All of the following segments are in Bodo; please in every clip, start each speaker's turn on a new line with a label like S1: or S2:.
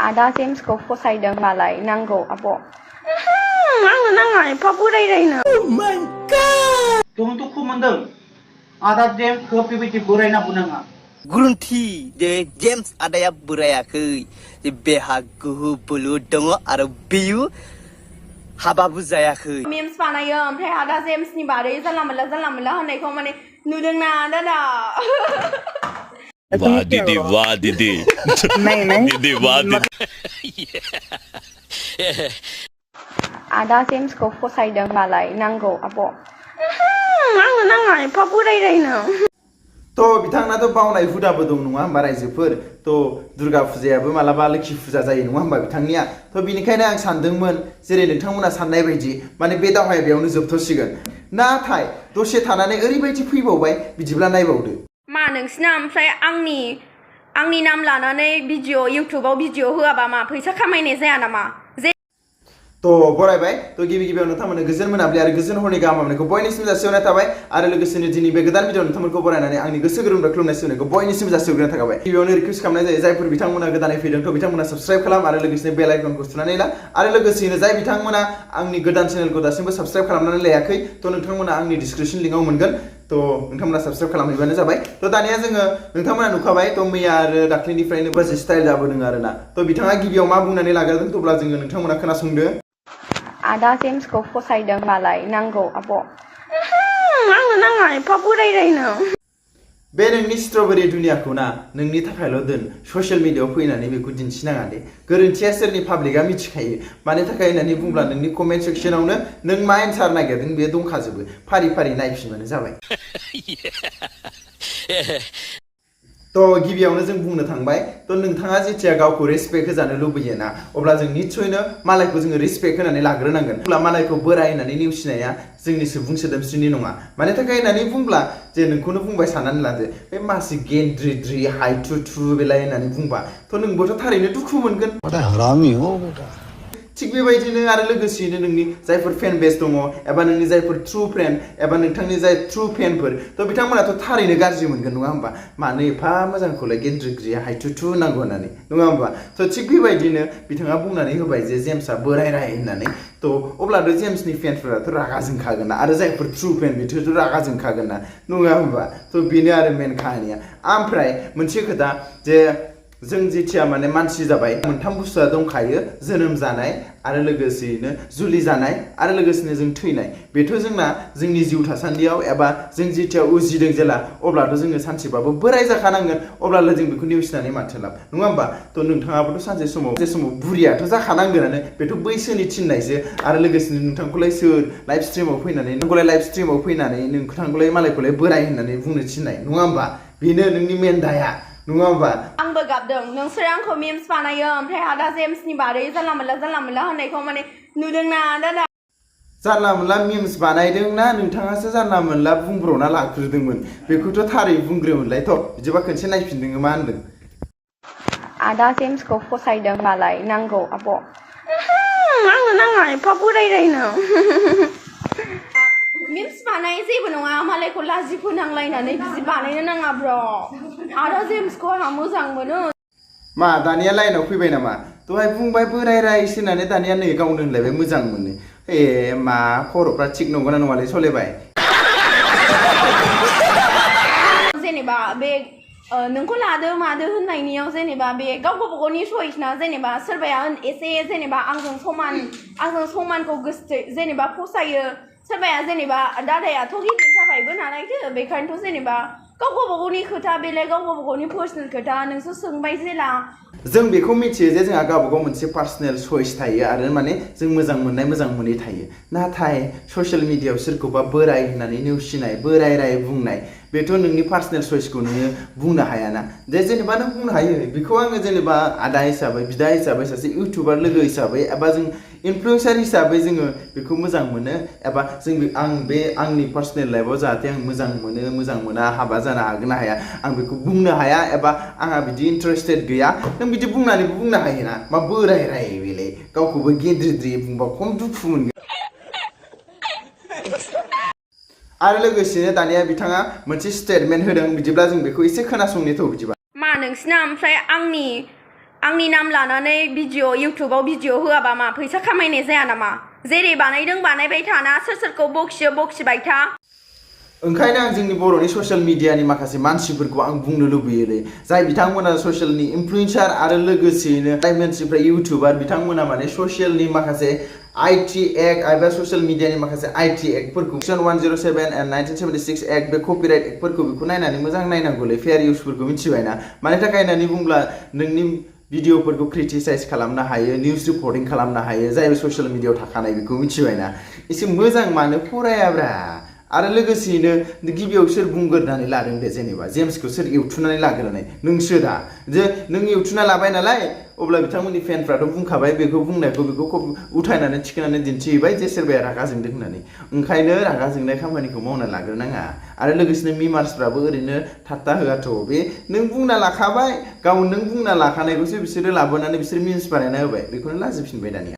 S1: आदा जेम्सखौ फसायदों मालाय नांगौ आब'।
S2: आंनो नाङा एफा बोरायरायनो।
S3: Oh my god!
S4: Tunggu mandeng. Ada James बेबायदि बोरायनांगौ नाङा।
S3: Grunti de James adaya burayaखै जे बेहा गोहो बोलो दङ आरो बेयो हाबाबो जायाखै।
S2: मेम्स बानायो ओमफ्राय आदा जेम्सनि बारै जानला मोनला होननायखौ माने नुदोंना दादा।
S5: वाह दीदी वाह दीदी दीदी वाह दीदी
S1: आदा जेम्सखौ फसायदों मालाय नांगौ आब'।
S2: आंनो नाङा एफा बोरायरायनो।
S6: तो बिथांनाथ' बावनाय हुदाबो दं नङा होमबा रायजोफोर तो दुर्गा फुजायाबो मालाबा लोखि फुजा जायो नङा होमबा बिथांनिया तो बिनिखायनो आं सानदोंमोन जेरै नोंथांमोना साननाय बायदि माने बे दावहाया बेयावनो जोबथ'सिगोन नाथाय दसे थानानै ओरैबायदि फैबावबाय बिदिब्ला नायबावदो
S2: मा नोंसिना ओमफ्राय आंनि नाम लानानै भिडिअ इउटुबाव भिडिअ होआबा मा फैसा खामायनाय जाया नामा?
S6: तो बरायबाय तो गिबियाव नोंथांमोननो गोजोन मोनाबिलि आरो गोजोन हरनि गाहाम हामलायनायखौ बयनिसिम जासिहरनाय थाबाय आरो लोगोसेनो दिनै बे गोदान भिडिअ नोंथांमोनखौ बरायनानै आंनि गोसो गोरबोनिफ्राय खुलुमनाय सिबिनायखौ बयनिसिम जासिहरग्रोनाय थाबाय गिबियावनो रिक्वेस्ट खालामनाय जायो जायफोर बिथांमोना गोदानै फैदों तो बिथांमोना साबस्क्राइब खालाम आरो लोगोसेनो बेल आइकनखौ थुनानै ला आरो लोगोसेनो जाय बिथांमोना आंनि गोदान चेनेलखौ दासिमबो साबस्क्राइब खालामनानै लायाखै तो नोंथांमोना आंनि डिसक्रिपशन लिंकआव मोनगोन तो नोंथांमोना साबस्क्राइब खालामहैबानो जाबाय तो दानिया जोङो नोंथांमोना नुखाबाय तो मैया आरो दाख्लैनिफ्रायनो बाजि स्टाइल जाबोदों आरोना तो बिथाङा गिबियाव मा बुंनानै लाग्रोदों तोब्ला जोङो नोंथांमोना खोनासंदो
S1: आदा जेम्सखौ फसायदों मालाय नांगौ आब'।
S2: आंनो नाङा एफा बोरायरायनो।
S6: बे नोंनि स्ट्रबेरी दुनियाखौ ना नोंनि थाखायल' दोन ससियेल मिडियायाव फैनानै बेखौ दिन्थिनाङा दे गोरोन्थिया सोरनि पाब्लिकआ मिथिखायो मानि थाखाय होननानै बुंब्ला नोंनि कमेन्ट सेक्सनावनो नों मा एन्सार नागिरदों बे दंखाजोबो फारि फारि नायफिनबानो जाबाय तो गिबियावनो जों बुंनो थांबाय तो नोंथाङा जेथिया गावखौ रेसपेक्ट होजानो लुबैयो ना अब्ला जों निश्चयनो मालायखौ जोङो रेसपेक्ट होनानै लाग्रोनांगोन अब्ला मालायखौ बोराय होननानै नेवसिनाया जोंनि सुबुं सोदोमस्रिनि नङा मानि थाखाय होननानै बुंब्ला जे नोंखौनो बुंबाय साननानै लादो बे मासि गेन्द्रिद्रि हायथुथु बेलाय होननानै बुंबा तो नोंबोथ' थारैनो दुखु मोनगोन
S3: हरामी हो बेटा
S6: थिग बेबायदिनो आरो लोगोसेयैनो नोंनि जायफोर फेन बेस दङ एबा नोंनि जायफोर ट्रु फ्रेन्ड एबा नोंथांनि जाय ट्रु फेनफोर तो बिथांमोनाथ' थारैनो गाज्रि मोनगोन नङा होमबा मानो एफा मोजांखौलाय गेन्द्रिग्रि हायथुथु नांगौ होननानै नङा होमबा तो थिग बेबायदिनो बिथाङा बुंनानै होबाय जे जेम्सआ बोरायराय होननानै तो अब्लाथ' जेम्सनि फेनफोराथ' रागा जोंखागोन ना आरो जायफोर ट्रु फेन बिसोरथ' रागा जोंखागोन ना नङा होमबा तो बेनो आरो मेन काहानिया ओमफ्राय मोनसे खोथा जे जों जेथिया माने मानसि जाबाय मोनथाम बुस्थुआ दंखायो जोनोम जानाय आरो लोगोसेयैनो जुलि जानाय आरो लोगोसेनो जों थैनाय बेथ' जोंना जोंनि जिउ थासान्दियाव एबा जों जेथिया उजिदों जेला अब्लाथ' जोङो सानसेबाबो बोराय जाखानांगोन अब्लालाय जों बेखौ नेवसिनानै माथो लाब नङा होमबा तो नोंथाङाबोथ' सानसे समाव बुरियाथ' जाखानांगोनानो बेथ' बैसोनि थिननायसो आरो लोगोसेनो नोंथांखौलाय सोर लाइभ स्ट्रिमाव फैनानै नोंथांखौलाय मालायखौलाय बोराय होननानै बुंनो थिननाय नङा होमबा बेनो नोंनि मेन दाया नङा होमबा
S2: आंबो गाबदों नोंसोर आंखौ मेम्स बानायो ओमफ्राय आदा जेम्सनि बारै जानला मोनला होननायखौ माने नुदोंना दादा
S6: जानला मोनला मिम्स बानायदोंना नोंथाङासो जानला मोनला बुंब्र'ना लाग्रोदोंमोन बेखौथ' थारै बुंग्रोमोनलाय थ' बिदिबा खनसे नायफिनदों मा होनदों
S1: आदा जेम्सखौ फसायदों मालाय नांगौ आब'।
S2: आंनो नाङा एफा बोरायरायनो। मिम्स बानाय जेबो नङा मालायखौ लाजि फोनांलायनानै बिदि बानायनो नाङा ब्र आदा जेम्सखौ आंहा मोजां मोनो
S6: मा दानिया लाइनाव फैबाय नामा दहाय बुंबाय बोरायरायसो होननानै दानिया नै गावनो होनलायबाय मोजां मोनो ए मा खर'फ्रा थिग नंगौना नङालै सलेबाय
S2: जेनेबा बे नोंखौ लादो मादो होननायनियाव जेनेबा बे गावबा गावनि चइस ना जेनेबा सोरबाया एसे जेनेबा आंजों समानखौ गोसो जेनेबा फसायो सोरबाया जेनेबा दादायाथ' गिदिर जाबायबो नालायथो बेखायनोथ' जेनेबा गावबा गावनि खोथा बेलाय गावबा गावनि पार्सनेल खोथा नोंसो सोंबाय जेला
S6: जों बेखौ मिथियो जे जोंहा गावबा गाव मोनसे पार्सनेल चइस थायो आरो माने जों मोजां मोननाय मोजां मोनै थायो नाथाय ससियेल मिडियायाव सोरखौबा बोराय होननानै नेवसिनाय बोरायराय बुंनाय बेथ' नोंनि पार्सनेल चइसखौ नोङो बुंनो हायाना जे जेनेबा नों बुंनो हायो बेखौ आङो जेनेबा आदा हिसाबै बिदा हिसाबै सासे इउटुबार लोगो हिसाबै एबा जों इनफ्लुएन्सार हिसाबै जोङो बेखौ मोजां मोनो एबा जों आंनि पार्सनेल लाइफआव जाहाथे आं मोजां मोना हाबा जानो हागोन ना हाया आं बेखौ बुंनो हाया एबा आंहा बिदि इन्टारेस्टेड गैया नों बिदि बुंनानैबो बुंनो हायोना मा बोरायराय बेलाय गावखौबो गेन्द्रिद्रि बुंबा खम दुखु मोनगोन आरो लोगोसेनो दानिया बिथाङा मोनसे स्टेटमेन्ट होदों बिदिब्ला जों बेखौ एसे खोनासंनि थ' बिदिबा
S2: मा नोंसिना ओमफ्राय आंनि नाम लानानै भिडिअ इउटुबाव भिडिअ होआबा मा फैसा खामायनाय जाया नामा जेरै बानायदों बानायबाय थाना सोर सोरखौ बखियो बखिबाय था
S6: ओंखायनो आं जोंनि बर'नि ससियेल मिडियानि माखासे मानसिफोरखौ आं बुंनो लुबैयोलै जाय बिथांमोना ससियेलनि इनफ्लुएन्सार आरो लोगोसेयैनो जाय मानसिफ्रा इउटुबार बिथांमोना माने ससियेलनि माखासे आईटी एक्ट एबा ससियेल मिडियानि माखासे आईटी एक्टफोरखौ सेक्सन 107 एन्ड 1976 एक्ट बे कपिराइट एक्टफोरखौ बेखौ नायनानै मोजां नायनांगौलै फेयार इउसफोरखौ मिथिबायना मानि थाखाय होननानै बुंब्ला नोंनि भिडिअफोरखौ क्रिटिसाइज खालामनो हायो निउस रिपर्टिं खालामनो हायो जाय ससियेल मिडियायाव थाखानाय बेखौ मिथिबायना एसे मोजां मानो फरायाब्रा आरो लोगोसेयैनो गिबियाव सोर बुंगोरनानै लादों दे जेनेबा जेम्सखौ सोर एवथुनानै लाग्रोनाय नोंसो दा जे नों एवथुना लाबाय नालाय अब्ला बिथांमोननि फेनफ्राथ' बुंखाबाय बेखौ बुंनायखौ बेखौ उथायनानै थिखोनानै दिन्थिहैबाय जे सोरबाया रागा जोंदों होननानै ओंखायनो रागा जोंनाय खामानिखौ मावना लाग्रोनाङा आरो लोगोसेनो मिमार्सफ्राबो ओरैनो थाट्टा होआथ' बे नों बुंना लाखाबाय गाव नों बुंना लाखानायखौसो बिसोरो लाबोनानै बिसोर मिम्स बानायना होबाय बेखौनो लाजिफिनबाय दानिया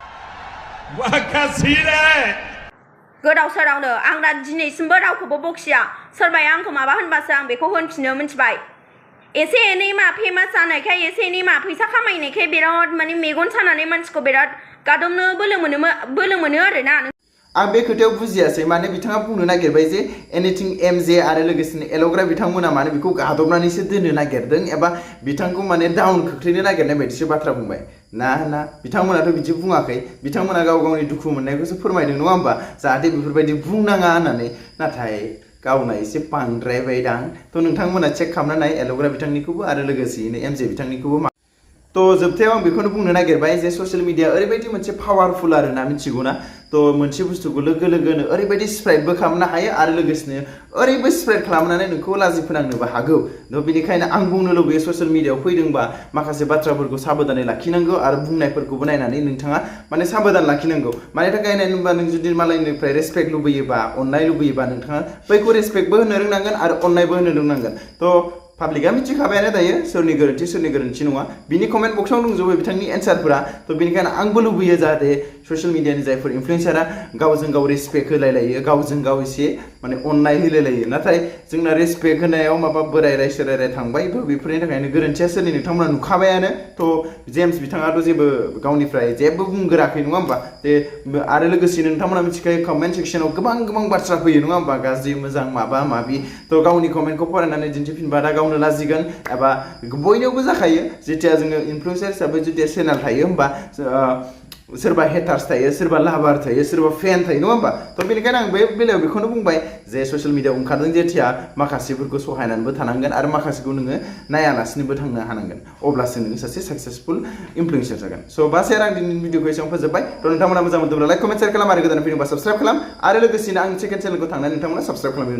S2: गोदाव सोरावनो आं दा दिनैसिमबो रावखौबो बखिया सोरबाया आंखौ माबा होनबासो आं बेखौ होनफिनो मिथिबाय एसे एनै मा फेमास जानायखाय एसे एनै मा फैसा खामायनायखाय बिराद माने मेगन सानानै मानसिखौ बिराद गादबनो बोलो मोनो आरोना
S6: आं बे खोथायाव बुजियासै माने बिथाङा बुंनो नागिरबाय जे एनिथिं एमजे आरो लोगोसेनो एल'ग्रा बिथांमोना माने बेखौ गादबनानैसो दोननो नागिरदों एबा बिथांखौ माने डाउन खोख्लैनो नागिरनाय बायदिसो बाथ्रा बुंबाय ना बिथांमोनाथ' बिदि बुङाखै बिथांमोना गाव गावनि दुखु मोननायखौसो फोरमायदों नङा होमबा जाहाथे बेफोरबायदि बुंनाङा होननानै नाथाय गावना एसे बांद्रायबायदां थ' नोंथांमोना चेक खालामना नाय एल'ग्रा बिथांनिखौबो आरो लोगोसेयैनो एमजे बिथांनिखौबो थ' जोबथायाव आं बेखौनो बुंनो नागिरबाय जे ससियेल मिडिया ओरैबायदि मोनसे पावारफुल आरोना मिथिगौना थ' मोनसे बुस्थुखौ लोगो लोगोनो ओरैबायदि स्प्रेडबो खालामनो हायो आरो लोगोसेनो ओरैबो स्प्रेड खालामनानै नोंखौ लाजि फोनांनोबो हागौ थ' बेनिखायनो आं बुंनो लुबैयो ससियेल मिडियायाव फैदोंबा माखासे बाथ्राफोरखौ साबधानै लाखिनांगौ आरो बुंनायफोरखौबो नायनानै नोंथाङा माने साबधान लाखिनांगौ मानि थाखाय होनबा नों जुदि मालायनिफ्राय रेसपेक्ट लुबैयोबा अननाय लुबैयोबा नोंथाङा बैखौ रेसपेक्टबो होनो रोंनांगोन आरो अननायबो होनो रोंनांगोन थ' पाब्लिकआ मिथिखाबायानो दायो सोरनि गोरोन्थि नङा बिनि कमेन्ट बक्सआव दंजोबो बिथांनि एन्सारफोरा थ' बेनिखायनो आंबो लुबैयो जाहाथे ससियेल मिडियानि जायफोर इनफ्लुएन्सारा गावजों गाव रेसपेक्ट होलायलायो गावजों गाव एसे माने अननाय होलायलायो नाथाय जोंना रेसपेक्ट होनायाव माबा बोराय सोराय थांबाय थ' बेफोरनि थाखायनो गोरोन्थिया सोरनि नोंथांमोना नुखाबायानो थ' जेम्स बिथाङाथ' जेबो गावनिफ्राय जेबो बुंगोराखै नङा होमबा आरो लोगोसे नोंथांमोना मिथिखायो कमेन्ट सेक्सनाव गोबां बाथ्रा फैयो नङा होमबा गाज्रि मोजां माबा माबि थ' गावनि कमेन्टखौ फरायनानै दिन्थिफिनबा दा गावनो लाजिगोन एबा बयनियावबो जाखायो जेथिया जोङो इनफ्लुएन्सार हिसाबै जुदि चेनेल थायो होमबा सोरबा हेटार्स थायो सोरबा लाभार थायो सोरबा फेन थायो नङा होमबा थ' बेनिखायनो आं बे बेलायाव बेखौनो बुंबाय जे ससियेल मिडियायाव ओंखारदों जेथिया माखासेफोरखौ सहायनानैबो थानांगोन आरो माखासेखौ नोङो नायालासिनोबो थांनो हानांगोन अब्लासो नोङो सासे साक्सेसफुल इनफ्लुएन्सार जागोन स' बास आं दिनैनि भिडिअखौ एसेबां फोजोबबाय थ' नोंथांमोना मोजां मोनदोंब्ला लाइक कमेन्ट शेयार खालाम आरो गोदान फैदोंबा साबस्क्राइब खालाम आरो लोगोसेनो आंनि सेकेन्ड चेनेलखौ थांनानै नोंथांमोना साबस्क्राइब खालाम